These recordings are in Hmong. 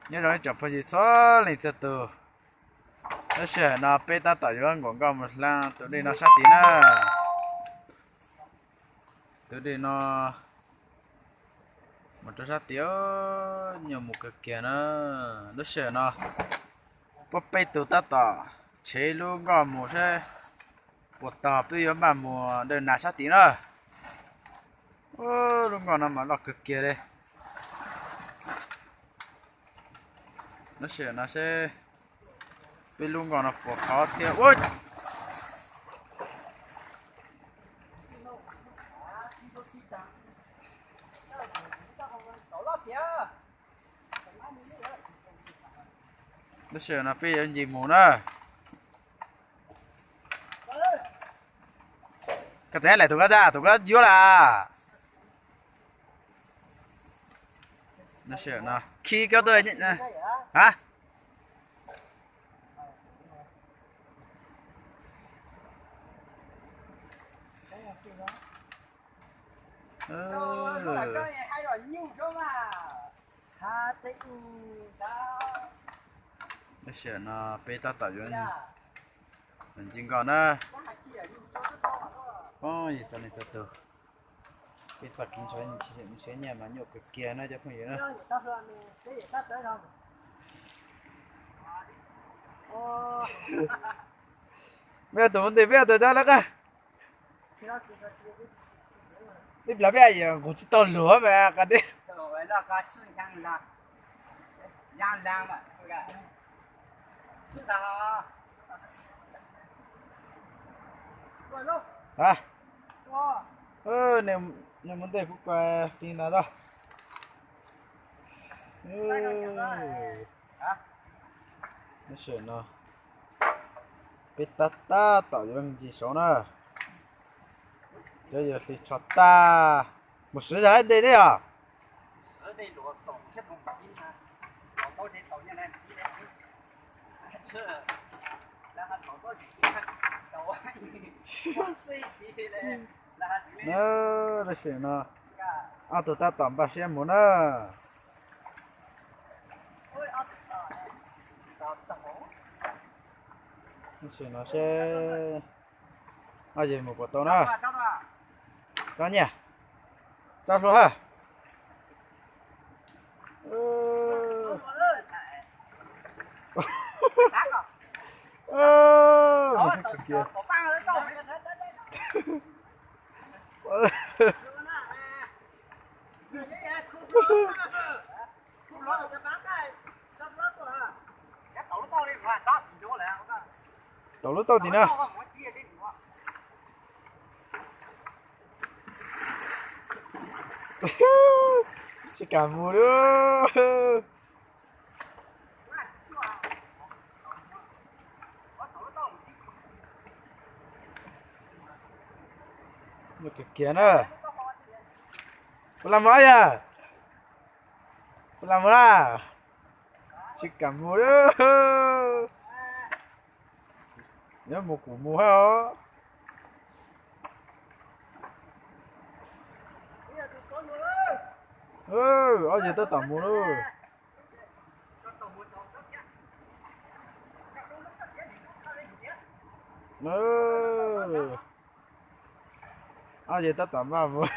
Nyob zoo ib tsoom phooj ywg txhua leej txhua tus, lub sij hawm no peb tab tom yuav nkaum nkoj mus hla tus dej no sab tid na. Tus dej no mus rau sab tid, nyuaj mus kawg kiag na. Lub sij hawm no puab peb tug tab tom tshev lub nkoj mus seb puas tog peb yuav npaj mus dej nas sab tid na. Lub nkoj no mas loj kawg kiag li. Lub sij hawm no seb peb lub nkoj no puas khov thiab ua. Lub sij hawm no peb yuav ncig mus na. Koj tseem lem tus koj tsa tus koj yuav las. Lub sij hawm no khi koj tuaj, a. Lub sij hawm no peb tab tom yuav ncig nkoj na. Peb txoj kev ntshaw nyiaj mas nyuaj kawg kiag na cov phooj ywg na. Peb tus mus ntej, peb tus cab lawv qab. Ib plag peb yuav nqus tsis tau luag mas qab deb. Nej mus ntej kuv koj fi ntawd tau. Lub sij hawm no peb tab tab tom yuav ncig saud na. Cov yawg hli tsho tag, mus siv zog ib ntej thiab yog. Lub sij hawm no ob tug tab tom npaj siab mus na. Lub sij hawm no seb ob yawg mus puas tau na. Tso nyiaj, tso hlua ha. Tau lub tau tim na. Tsis kam mus li. Kiag na. Puas lam mus yog? Puas lam mus na? Tsis kam mus li. Nyob mus kuv mus hab os. Ob yawg tab tom mus lauj. Ob yawg tab tom npaj mus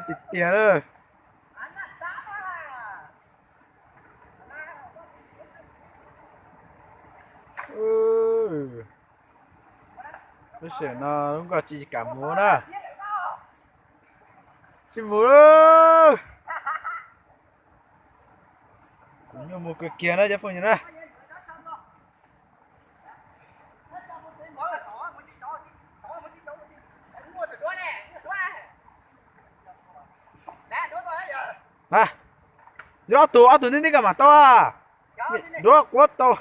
tiag tiag lawm. Lub sij hawm no lub nkoj tsis kam mus na. Tsis mus lauj. Kuv nyuaj mus kawg kiag na cov phooj ywg na. A, yog ob tug, ob tug neb neb koj mam tau a. Duab quab tau.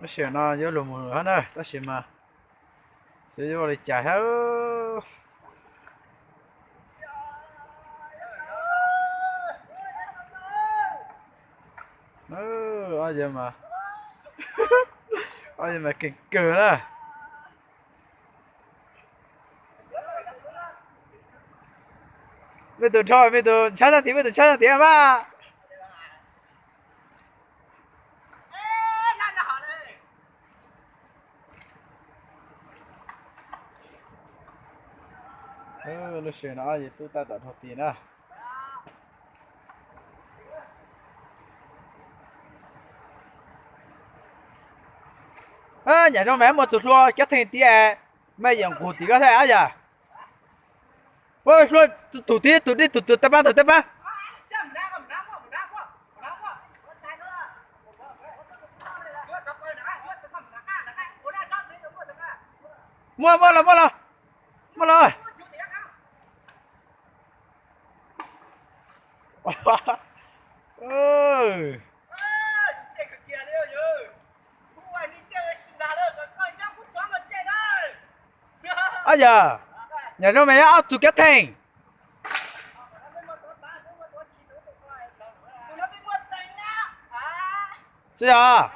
Lub sij hawm no yuav luag mus hab na, tab sis mas xyov yuav ua li cas hab. Ob yawg mas, ob yawg mas keeg kawg na. Mej tus dhau, mej tus ntshab sab tid, mej tus ntshab sab tid mas. Lub sij hawm no ob yawg tub tab tom dhau tis na. Nyam zoo mas muaj tus hlua cov theej tias mej yeem nqus tim koj thiab yom. Hlua, tus tid, tus dib, tus tus tab pab, tus tab pab. Muaj, muaj los, muaj los, muaj los. Ob yawg, nyam zoo mas yog ob tug cov theej. Tsis yog.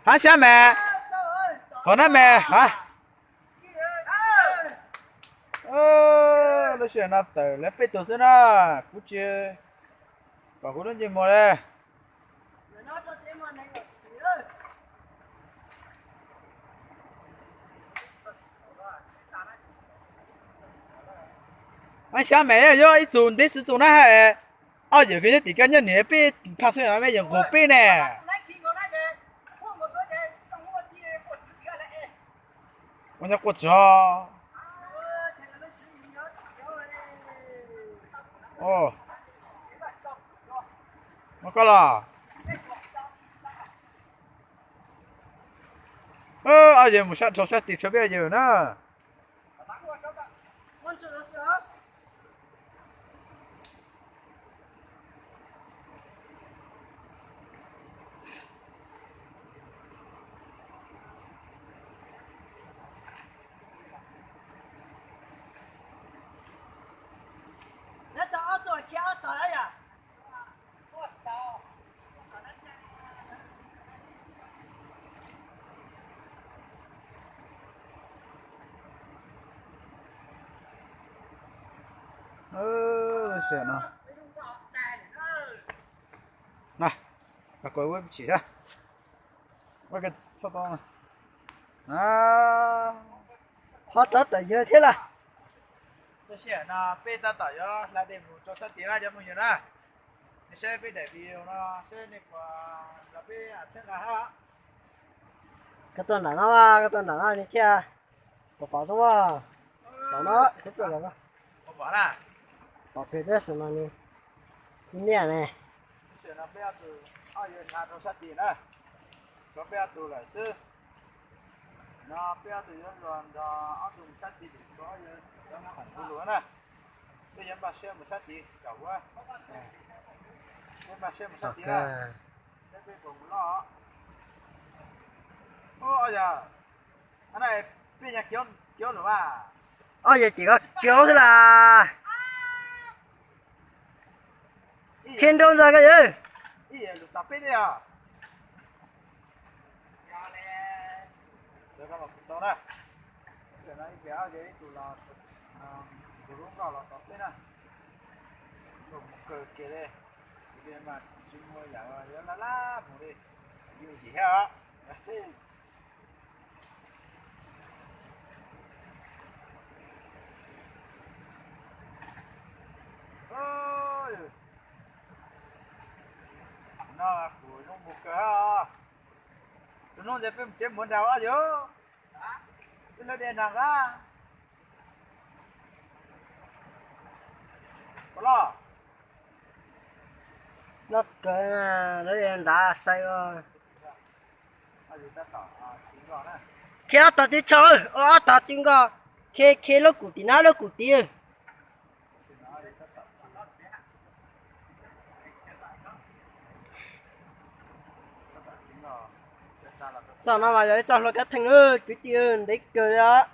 Hab xyab mas, qhov nab mas hab. Lub sij hawm no tawm lawv peb tug xwb na, kuv tsis pom kuv lub ntsej muag li. Ab, xyab mas yog ib txug ntxiv xwb txug na, ob yawg kws nyob tim koj nyob niam peb phaj xwb no mej yeej nqug peb ne. Ua nyob quaj txog. Ua koj los. Ob yawg mus sab dhau sab tid tshuav peb ob yawg na. Ho rov tawm yawg thiab lawm. Tam sim no peb tab tom yuav hla dej mus rau sab tid na cov phooj ywg na. Nej saib peb daim video no seb nej puas nrog peb txhawb nqa hab. Koj tuaj nram no, koj tuaj nram no nej thiaj pom pom tub. Tom no, koj tuaj nram no. Pom pem tab sis mas nws tsis niaj ne. Tam sim no peb ob tug, ob yawg hla rau sab tid na, tshuav peb ob tug lawm xwb. No peb ob tug yuav luag nrog ob tug mus sab tid, tshuav ob yawg cov khoom du lug na. Peb yuav npaj siab mus sab tid kom ua, peb npaj siab mus sab tid na, saib peb puas mus loj. Ob yawg, peb nyob kiv lawm mas. Ob yawg ces koj kiv xwb las. Khiav nrau ntag koj yawg. Ib yawg lug tom peb thiab os. Tau na. Ib pliag ob yawg ib tug los, tus lub nkoj los tom peb na. Nkauj mus kawg kiag li. Kuv li mas tsis muaj yam yuav laj laj mus li. Yus yim thiab os. No kuv zoo mus kawg. Tus hnub ntawd peb mus tsev mus nrad ob yawg, peb lawv de nrad nqa. Los, no kawg, lawv de nrad sai. Khiav ob tog tib tsho, ob tog tib nkoj, khiav khiav lub kum tim na lub kum tid. Txoj no mas yog ib txoj hlua kab theej lawm kwv tij, ntev kawg li os.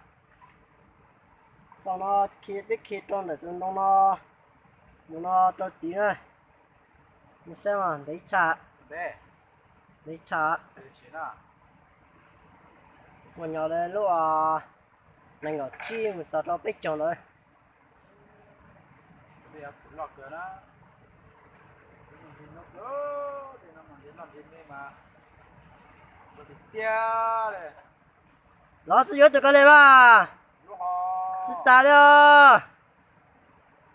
Txoj no khi peb khi rau ntawm tus ntoo no, mus no rau tid na. Nej saib mas ntev tshaj, ntev tshaj. Mus nyob lub nees nkaum tsib mus txog rau peb caug ntawd. Los tsis yuav tus ko li mas, tsis tas li os.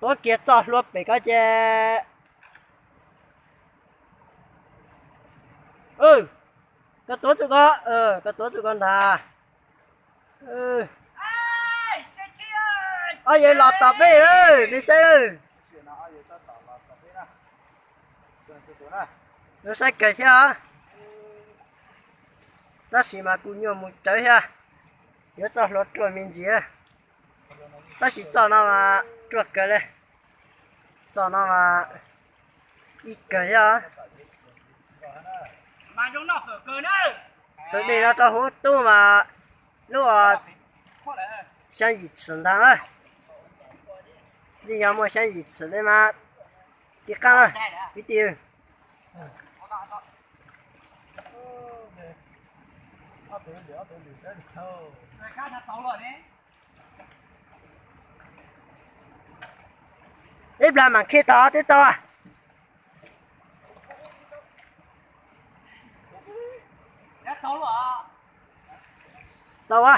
Tuav kiag txoj hlua pem ko ces, koj tuav txoj ko, koj tuav txoj ko ntag. Ob yawg los tom peb, nej saib. Zoo saib kawg thiab, tab sis mas kuv nyuaj mus tsawv thiab. Yuav txoj hlua ruaj me ntsis, tab sis txoj no mas ruaj kawg li. Txoj no mas ib kawg thiab. Tus dej no rau hauv tub mas lub xya yim tshim ntag na. Yeej yog muaj xya yim tshim li mas tib qab na, kwv tij. Ib plag mam khi tau twb tau. Tau a.